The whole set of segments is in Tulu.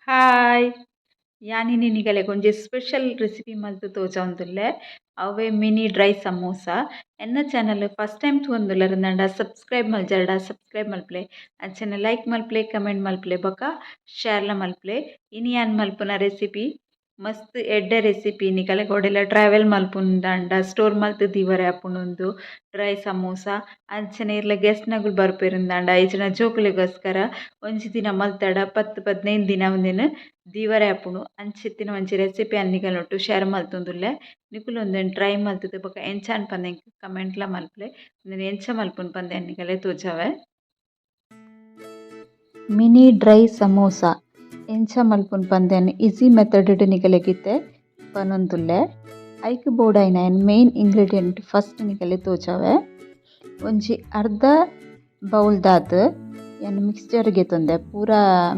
ಹಾಯ್ ಯಾನಿನಿ ನಿಗಲೆಗ್ ಒಂಜಿ ಸ್ಪೆಷಲ್ ರೆಸಿಪಿ ಮಲ್ತ್ ತೋಜಾವೊಂದುಲ್ಲೆ ಅವ್ವೆ ಮಿನಿ ಡ್ರೈ ಸಮೋಸ. ಎನ್ನ ಚಾನಲ್ ಫಸ್ಟ್ ಟೈಮ್ ತೂವೊಂದುಲ್ಲೆರ್ ಅಂದಾಂಡ ಸಬ್ಸ್ಕ್ರೈಬ್ ಮಲ್ಜರ್ಡ ಸಬ್ಸ್ಕ್ರೈಬ್ ಮಲ್ಪುಲೆ, ಅಂಚನೆ ಲೈಕ್ ಮಲ್ಪುಲೆ, ಕಮೆಂಟ್ ಮಲ್ಪುಲೆ ಬೊಕ ಶೇರ್ಲ ಮಲ್ಪುಲೆ. ಇನಿ ಯಾನ್ ಮಲ್ಪುನ ರೆಸಿಪಿ ಮಸ್ತ್ ಎಡ್ಡೆ ರೆಸಿಪಿ. ನಿಗಲೆಗ್ ಓಡೆಲ ಟ್ರಾವೆಲ್ ಮಲ್ಪುಂಡಾಂಡ ಸ್ಟೋರ್ ಮಲ್ತ್ ದೀವರೆ ಆಪುಂಡು ಡ್ರೈ ಸಮೋಸ. ಅಂಚನೆ ಇರ್ಲ ಗೆಸ್ಟ್ ನಗುಲು ಬರ್ಪೆರ್ ಇಜ್ಜಿಂಡ ಜೋಕುಲೆಗೋಸ್ಕರ ಒಂಜಿ ದಿನ ಮಲ್ತಡ 10-15 ದಿನ ಉಂದೆನ್ ದೀವರೆ ಆಪುಂಡು. ಅಂಚಿತ್ತಿನ ಒಂಜಿ ರೆಸಿಪಿ ಯಾನ್ ನಿಗಲೊಟ್ಟು ಶೇರ್ ಮಲ್ತೊಂದುಲ್ಲೆ. ನಿಕುಲು ಉಂದೆನ್ ಟ್ರೈ ಮಲ್ತುದು ಬೊಕ ಎಂಚ ಪಂದ್ ಎಂಕ್ ಕಮೆಂಟ್ಲ ಮಲ್ಪುಲೆ. ಉಂದೆನ್ ಎಂಚ ಮಲ್ಪುನು ಪಂದ್ ಯಾನ್ ನಿಗಲೆ ತೋಜಾವೆ. ಮಿನಿ ಡ್ರೈ ಸಮೋಸ ಎಂಚ ಮಲ್ಪುನು ಪಂದ್ ಯಾನ್ ಈಸಿ ಮೆಥಡ್ ಡ್ ನಿಗಲೆಗಿತ್ತೆ ಪನೊಂದುಲ್ಲೆ. ಐಕ್ ಬೋಡಾಯಿನ ಯಾನ್ ಮೇನ್ ಇಂಗ್ರೀಡಿಯೆಂಟ್ ಫಸ್ಟ್ ನಿಗಲೆ ತೋಜಾವೆ. ಒಂಜಿ ಅರ್ಧ ಬೌಲ್ ದಾತ್ ಯಾನ್ ಮಿಕ್ಸ್ಚರ್ ಗೆತೊಂದೆ, ಪೂರ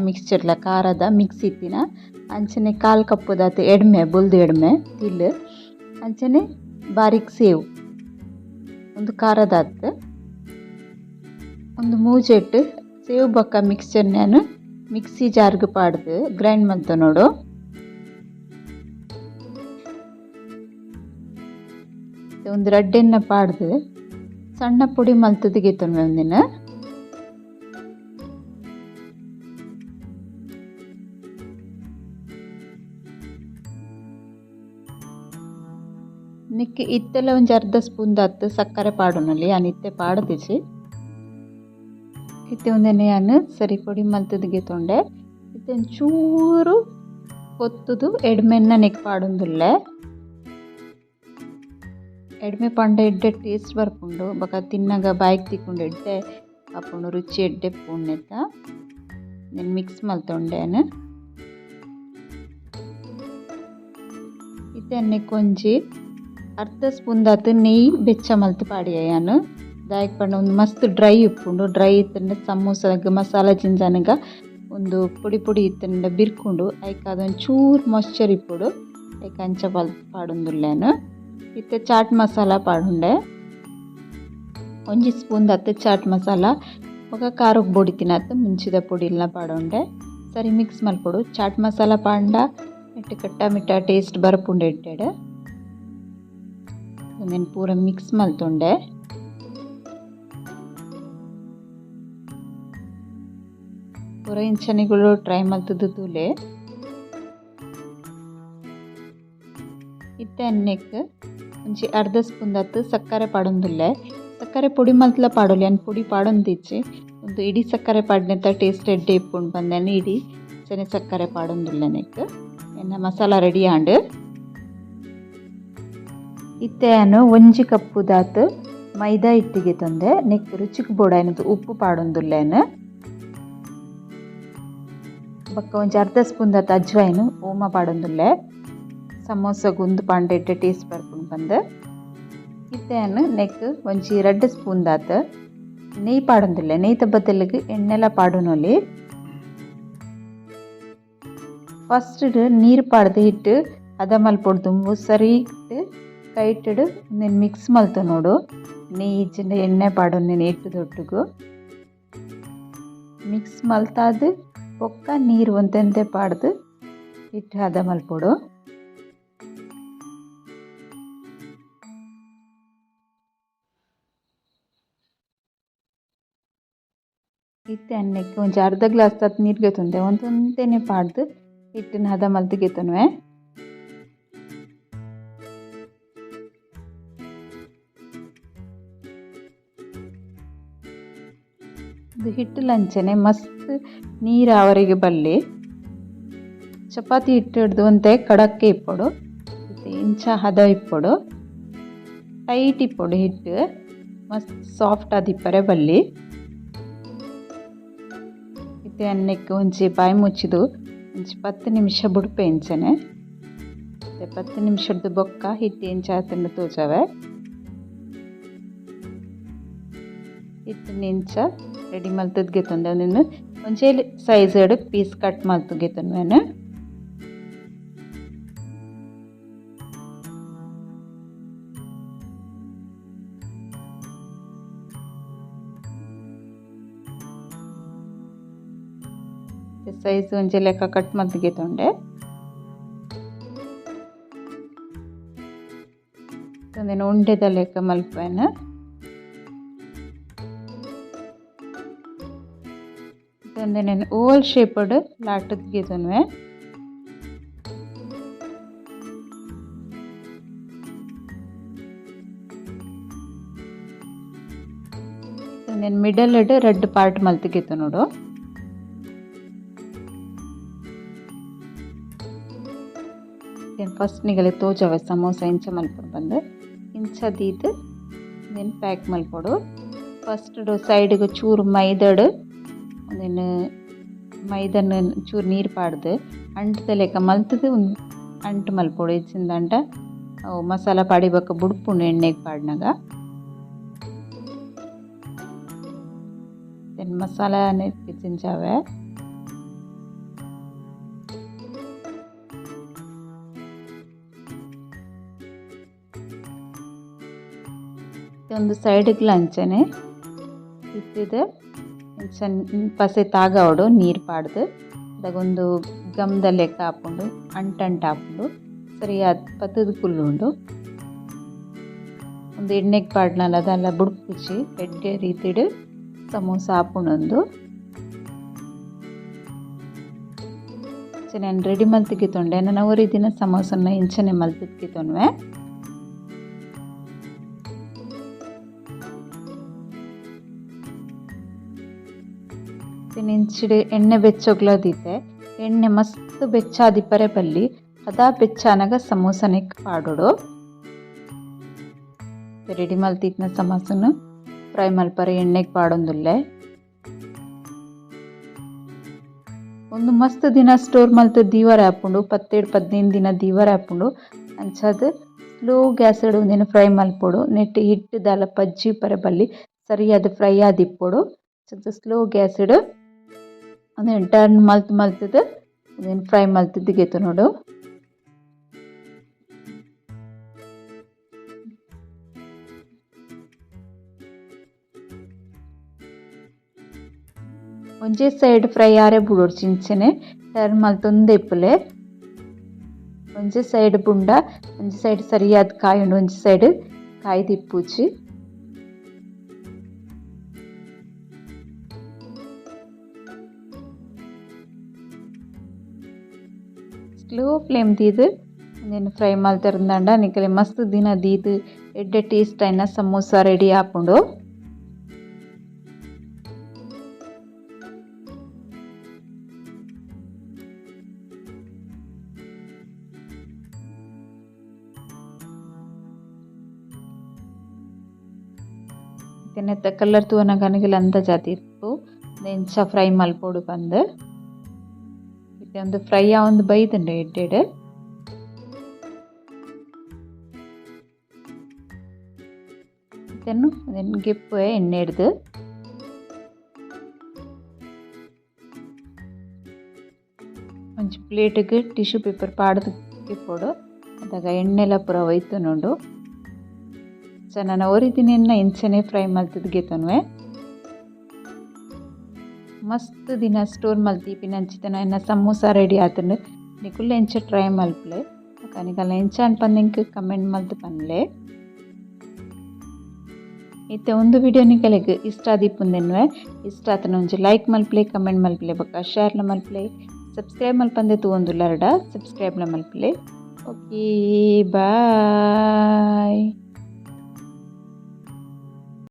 ಮಿಕ್ಸ್ಚರ್ಲ ಖಾರದ ಮಿಕ್ಸ್ ಇತ್ತಿನ. ಅಂಚನೆ ಕಾಲ್ ಕಪ್ ದಾತ್ ಎಡ್ಮೆ, ಬೊಲ್ದು ಎಡ್ಮೆ ತಿಲ್, ಅಂಚನೆ ಬಾರಿಕ್ ಸೇವ್, ಒಂದು ಖಾರದಾತ್, ಒಂದು ಮೂಜೆಟ್ ಸೇವ್ ಬೊಕ್ಕ ಮಿಕ್ಸ್ಚರ್ ಯಾನ್ ಮಿಕ್ಸಿ ಜಾರ್ಗ್ ಪಾಡ್ದು ಗ್ರೈಂಡ್ ಮಲ್ತೊನೊಡು. ಒಂದು ರಡ್ಡೆನ್ನ ಪಾಡ್ದು ಸಣ್ಣ ಪೊಡಿ ಮಲ್ತುದು ಗೆತೊನ್ವೆ ಒಂದಿನ. ನಿಕ್ಕ್ ಇತ್ತೆಲ ಒಂಜಿ ಅರ್ಧ ಸ್ಪೂನ್ ದಾತ್ ಸಕ್ಕರೆ ಪಾಡೊನೊಲಿ, ಯಾನ್ ಇತ್ತೆ ಪಾಡ್ದಿಜಿ. ಇತ್ತೆ ಉಂದೆನ್ ಯಾನ್ ಸರಿ ಪೊಡಿ ಮಲ್ತುದು ಗೆತೊಂಡೆ. ಇತ್ತೆ ಒಂಚೂರು ಪೊತ್ತುದು ಎಡ್ಮೆನ್ನ ನೆಕ್ ಪಾಡೊಂದುಲ್ಲೆ. ಎಡ್ಮೆ ಪಂಡ ಎಡ್ಡೆ ಟೇಸ್ಟ್ ಬರ್ಪುಂಡು, ಬೊಕ ತಿನ್ನಗ ಬಾಯಿಗ್ ತಿಕ್ಕುಂಡು, ಎಡ್ಡೆ ಆಪುಂಡು, ರುಚಿ ಎಡ್ಡೆ ಇಪ್ಪುಂಡು. ನೆನ್ ಮಿಕ್ಸ್ ಮಲ್ತೊಂಡೆ ಯಾನ್. ಇತ್ತೆ ನೆಕ್ ಒಂಜಿ ಅರ್ಧ ಸ್ಪೂನ್ ದಾತ್ ನೆಯ್ಯಿ ಬೆಚ್ಚ ಮಲ್ತ್ ಪಾಡಿಯೆ ಯಾನ್. ದಾಯೆಗ್ ಪಂಡ ಉಂದು ಮಸ್ತ್ ಡ್ರೈ ಇಪ್ಪುಂಡು. ಡ್ರೈ ಇತ್ತುಂಡ ಸಮೋಸಗ್ ಮಸಾಲ ಜಿಂಜಾನಗ ಉಂದು ಪೊಡಿ ಪೊಡಿ ಇತ್ತುಂಡ ಬಿರ್ಕುಂಡು. ಐಕ್ ಅದೊಂಚೂರು ಮಾಯ್ಶ್ಚರ್ ಇಪ್ಪೊಡು, ಐಕ್ ಅಂಚ ಪಾಡೊಂದುಲ್ಲೆ ಯಾನ್. ಇತ್ತೆ ಚಾಟ್ ಮಸಾಲ ಪಾಡುಂಡೆ, ಒಂಜಿ ಸ್ಪೂನ್ ದಾತ್ ಚಾಟ್ ಮಸಾಲ, ಬೊಕ ಖಾರಕ್ ಬೊಡಿತಿನಾತ್ ಮುಂಚಿದ ಪೊಡಿಲ್ನ ಪಾಡೊಂಡೆ. ಸರಿ ಮಿಕ್ಸ್ ಮಲ್ಪೊಡು. ಚಾಟ್ ಮಸಾಲ ಪಾಂಡ ಎಡ್ಡೆ ಕಟ್ಟ ಮಿಟ್ಟ ಟೇಸ್ಟ್ ಬರ್ಪುಂಡು ಎಡ್ಡೆಡ್. ಉಂದೆನ್ ಪೂರ ಮಿಕ್ಸ್ ಮಲ್ತೊಂಡೆ. ಪೂರ ಇಂಚನೆಗಳು ಟ್ರೈ ಮಲ್ತುದು ತೂಲೆ. ಇತ್ತೆ ಅನ್ನೆಕ್ ಒಂಜಿ ಅರ್ಧ ಸ್ಪೂನ್ ದಾತ್ ಸಕ್ಕರೆ ಪಾಡೊಂದುಲ್ಲೆ. ಸಕ್ಕರೆ ಪೊಡಿ ಮಲ್ತ್ಲ ಪಾಡೊಲಿ, ಯಾನ್ ಪೊಡಿ ಪಾಡೊಂದಿಜ್ಜಿ. ಉಂದು ಇಡೀ ಸಕ್ಕರೆ ಪಾಡ್ನೆತ ಟೇಸ್ಟ್ ಎಡ್ಡೆ ಇಪ್ಪುಂಡು ಪಂದ್ ಯಾನ್ ಇಡೀ ಅಂಚನೆ ಸಕ್ಕರೆ ಪಾಡೊಂದುಲ್ಲೆ ನೆಕ್. ಎನ್ನ ಮಸಾಲ ರೆಡಿ ಆಂಡ್. ಇತ್ತೆ ಯಾನ್ ಒಂಜಿ ಕಪ್ಪು ದಾತ್ ಮೈದಾ ಹಿಟ್ಟಿಗೆ ತಂದೆ. ನೆಕ್ ರುಚಿಗ್ ಬೋಡಾಯಿನದು ಉಪ್ಪು ಪಾಡೊಂದುಲ್ಲೆ ಯಾನ್. ಬೊಕ್ಕ ಒಂಜಿ ಅರ್ಧ ಸ್ಪೂನ್ ದಾತ್ ಅಜ್ವೈನ್ ಓಮ ಪಾಡೊಂದುಲ್ಲೆ. ಸಮೋಸಗ್ ಉಂದು ಪಾಂಡ ಎಡ್ಡೆ ಟೇಸ್ಟ್ ಬರ್ಪುಂಡು ಪಂದ್. ಇತ್ತೆ ಯಾನ್ ನೆಕ್ ಒಂಜಿ 2 ಸ್ಪೂನ್ ದಾತ್ ನೆಯ್ಯಿ ಪಾಡೊಂದುಲ್ಲೆ. ನೆಯ್ತ ಬದಲಿಗ್ ಎಣ್ಣೆಲ ಪಾಡೊನೊಲಿ. ಫಸ್ಟ್ ನೀರ್ ಪಾಡ್ದು ಹಿಟ್ಟು ಹದ ಮಲ್ಪೊಡು. ದುಂಬು ಸರಿ ಇಟ್ಟು ಕೈಟೆಡ್ ಉಂದೆನ್ ಮಿಕ್ಸ್ ಮಲ್ತೊನೊಡು. ನೆಯ್ಯಿ ಇಜ್ಜಿಂಡ ಎಣ್ಣೆ ಪಾಡೊಂದಿನಿ ಹಿಟ್ಟು ದೊಟ್ಟುಗು ಮಿಕ್ಸ್ ಮಲ್ತಾದ್ ಬೊಕ್ಕ ನೀರ್ ಒಂತೆಂತೆ ಪಾಡ್ದು ಹಿಟ್ಟು ಹದ ಮಲ್ಪೊಡು. ಇತ್ತೆ ಅನ್ನೆಕ್ ಒಂಜಿ ಅರ್ಧ ಗ್ಲಾಸ್ ದಾತ್ ನೀರ್ ಗೆತೊಂದೆ. ಒಂತೊಂತೆನೆ ಪಾಡ್ದು ಹಿಟ್ಟನ್ ಹದ ಮಲ್ತ್ ಗೆತೊನುವೆ. ಇದು ಹಿಟ್ಟು ಲಂಚನೆ ಮಸ್ತ್ ನೀರ್ ಆವರೆಗೆ ಬಲ್ಲಿ. ಚಪಾತಿ ಹಿಟ್ಟು ಹಿಡ್ದು ಒಂತೆ ಕಡಕ್ಕೆ ಇಪ್ಪೊಡು, ಇತ್ತೆ ಇಂಚ ಹದ ಇಪ್ಪೊಡು, ಟೈಟ್ ಇಪ್ಪೊಡು ಹಿಟ್ಟು, ಮಸ್ತ್ ಸಾಫ್ಟ್ ಆದಿಪ್ಪರೆ ಬಲ್ಲಿ. ಇತ್ತೆ ಅನ್ನೆಕ್ ಒಂಜಿ ಬಾಯಿ ಮುಚ್ಚಿದು ಒಂಜಿ 10 ನಿಮಿಷ ಬುಡ್ಪೆ ಇಂಚನೆ. ಇತ್ತೆ 10 ನಿಮಿಷದ ಬೊಕ್ಕ ಹಿಟ್ಟು ಎಂಚ ಆತುಂಡು ತೋಜಾವೆ. ಹಿಟ್ಟು ಇಂಚ ರೆಡಿ ಮಲ್ತದ್ ಗೆತೊಂದೆ. ಉಂದೆನ್ ಒಂಜೇ ಸೈಜ್ ಡ್ ಪೀಸ್ ಕಟ್ ಮಲ್ತ್ ಗೆತೊನ್ವೆನ್. Size ಒಂಜಿ ಲೆಕ್ಕ ಕಟ್ ಮಲ್ತ್ ಗೆತೊಂಡೆ. ಉಂದೆನ್ ಉಂಡೆದ ಲೆಕ್ಕ ಮಲ್ಪುವೆನ್. ಉಂದೆನ್ ಓವಲ್ ಶೇಪ್ ಲಾಟುದ್ ಗೆತೊನುವೆ. ಉಂದೆನ್ ಮಿಡಲ್ ಡ್ ರಡ್ಡ್ ಪಾರ್ಟ್ ಮಲ್ತ್ ಗೆತೊನೊಡು. ಫಸ್ಟ್ ನಿಗಲೆ ತೋಜವೆ ಸಮೋಸ ಇಂಚ ಮಲ್ಪೊಡು ಬಂದು ಇಂಚ ದೀದ್ ಉಂದೆನ್ ಪ್ಯಾಕ್ ಮಲ್ಪೊಡು. ಫಸ್ಟ್ ಸೈಡ್ಗ್ ಚೂರು ಮೈದಡ್ ಉಂದೆನ್ ಮೈದನ್ ಚೂರು ನೀರು ಪಾಡ್ದು ಅಂಟ್ದ ಲೆಕ್ಕ ಮಲ್ತುದು ಅಂಟು ಮಲ್ಪೊಡು. ಇಜ್ಜಿಂದಂಡ ಅವು ಮಸಾಲ ಪಾಡಿ ಬೊಕ್ಕ ಬುಡ್ಪುಂಡು ಎಣ್ಣೆಗೆ ಪಾಡ್ನಗ. Then masala ಜಿಂಜಾವೆ. ಒಂದು ಸೈಡ್ಗ್ಲ ಅಂಚನೆ ಇತ್ತಿದೆ ಪಸೆ ತಾಗವಡು ನೀರು ಪಾಡ್ದು ಅದಕ್ಕೊಂದು ಗಮ್ದ ಲೆಕ್ಕ ಆಪುಂಡು, ಅಂಟಂಟು ಆಪುಂಡು, ಸರಿಯಾದ ಪತ್ತದ ಕುಲ್ಲುಂಡು. ಒಂದು ಎಣ್ಣೆಗೆ ಪಾಡ್ನಲ್ಲ ಅದೆಲ್ಲ ಬುಡ್ಪುಚಿ ಎಡ್ಡೆ ರೀತಿಡ್ ಸಮೋಸ ಆಪುಂಡೊಂದು. ನಾನು ರೆಡಿ ಮಲ್ತಿಗೆ ತೊಂಡೆ ನಾನು ಅವರಿ ದಿನ ಸಮೋಸನ ಇಂಚನೆ ಮಲ್ತಿಗೆ ತೊನ್ವೆ. ಇಂಚಿಡು ಎಣ್ಣೆ ಬೆಚ್ಚೊಗ್ಲದಿತ್ತೆ, ಎಣ್ಣೆ ಮಸ್ತ್ ಬೆಚ್ಚಾದಿಪ್ಪರೆ ಬಲ್ಲಿ, ಅದಾ ಬೆಚ್ಚಾನಗ ಸಮೋಸನೆಕ್ ಪಾಡೊಡು. ರೆಡಿ ಮಲ್ತಿತ್ನ ಸಮೋಸನು ಫ್ರೈ ಮಲ್ಪರೆ ಎಣ್ಣೆಗೆ ಪಾಡೊಂದುಲ್ಲೆ. ಒಂದು ಮಸ್ತ್ ದಿನ ಸ್ಟೋರ್ ಮಲ್ತ್ ದೀವರೆ ಆಪುಂಡು, 10-15 ದಿನ ದೀವರೆ ಆಪುಂಡು. ಅಂಚಾದ್ ಸ್ಲೋ ಗ್ಯಾಸ್ ಒಂದಿನ ಫ್ರೈ ಮಲ್ಪೊಡು. ನೆಟ್ ಹಿಟ್ಟು ದಾಲ ಪಜ್ಜಿ ಪರೆ ಬಲ್ಲಿ, ಸರಿಯಾದ ಫ್ರೈ ಆದಿಪ್ಪೊಡು. ಸ್ಲೋ ಗ್ಯಾಸ್ಡ್ ಉಂದೆನ್ ಟರ್ನ್ ಮಲ್ತ್ ಮಲ್ತುದು ಉಂದೆನ್ ಫ್ರೈ ಮಲ್ತುದು ಗೆತೊನೊಡು. ಒಂಜೇ ಸೈಡ್ ಫ್ರೈ ಆರೆ ಬುಡೊಡ್ಚಿ ಇಂಚನೆ ಟರ್ನ್ ಮಲ್ತೊಂದೇ ಇಪ್ಪುಲೆ. ಒಂಜೇ ಸೈಡ್ ಬುಂಡ ಒಂಜಿ ಸೈಡ್ ಸರಿಯಾದ ಕಾಯುಂಡು, ಒಂಜಿ ಸೈಡ್ ಕಾಯ್ದಿಪ್ಪುಜಿ. ಸ್ಲೋ ಫ್ಲೇಮ್ ದೀದ್ ಉಂದೆನ್ ಫ್ರೈ ಮಲ್ತೆರ್ಂದಾಂಡ ನಿಕಲೆ ಮಸ್ತ್ ದಿನ ದೀದ್ ಎಡ್ಡೆ ಟೇಸ್ಟ್ ಆಯಿನ ಸಮೋಸ ರೆಡಿ ಆಪುಂಡು. ನೆತ್ತ ಕಲರ್ ತೂವನಗ ನಿಕಲೆ ಅಂದಾಜ್ ಇಪ್ಪು ಇಂಚ ಫ್ರೈ ಮಲ್ಪೊಡು ಪಂದ್. ಇತ್ತೆ ಒಂದು ಫ್ರೈ ಆವೊಂದು ಬೈದುಂಡು ಎಡ್ಡೆಡ್. ಇತ್ತೆನ್ ಉಂದೆನ್ ಗೆಪ್ಪುವೆ ಎಣ್ಣೆಡ್ದ್. ಒಂಜಿ ಪ್ಲೇಟ್ಗ್ ಟಿಶ್ಯೂ ಪೇಪರ್ ಪಾಡ್ದ್ ಗೆಪ್ಪೊಡು, ಅದಗ ಎಣ್ಣೆಲ ಪೂರ ಒಯ್ತೊನುಂಡು. ಸೊ ನನ ಒರಿದಿನೆನ್ನ ಇಂಚನೆ ಫ್ರೈ ಮಲ್ತುದು ಗೆತೊನುವೆ. ಮಸ್ತ್ ದಿನ ಸ್ಟೋರ್ ಮಲ್ತಿಪಿನಂಚಿತ್ತಿನ ಎನ್ನ ಸಮೋಸ ರೆಡಿ ಆತುಂಡು. ನಿಕುಲು ಎಂಚ ಟ್ರೈ ಮಲ್ಪುಲೆ, ಬೊಕ ನಿಕಲ್ನ ಎಂಚ ಆಂಡ್ ಪಂದ್ ಎಂಕ್ ಕಮೆಂಟ್ ಮಲ್ತ್ ಪನ್ಲೆ. ಇತ್ತೆ ಒಂದು ವಿಡಿಯೋ ನಿಕಲೆಗ್ ಇಷ್ಟ ಆದಿಪ್ಪುಂದೆನ್ವೆ. ಇಷ್ಟ ಆತನ ಒಂಜಿ ಲೈಕ್ ಮಲ್ಪುಲೆ, ಕಮೆಂಟ್ ಮಲ್ಪುಲೆ, ಬೊಕ ಶೇರ್ಲ ಮಲ್ಪುಲೆ. ಸಬ್ಸ್ಕ್ರೈಬ್ ಮಲ್ಪಂದೆ ತೂವೊಂದುಲ್ಲರ್ಡ ಸಬ್ಸ್ಕ್ರೈಬ್ಲ ಮಲ್ಪುಲೆ. Okay bye.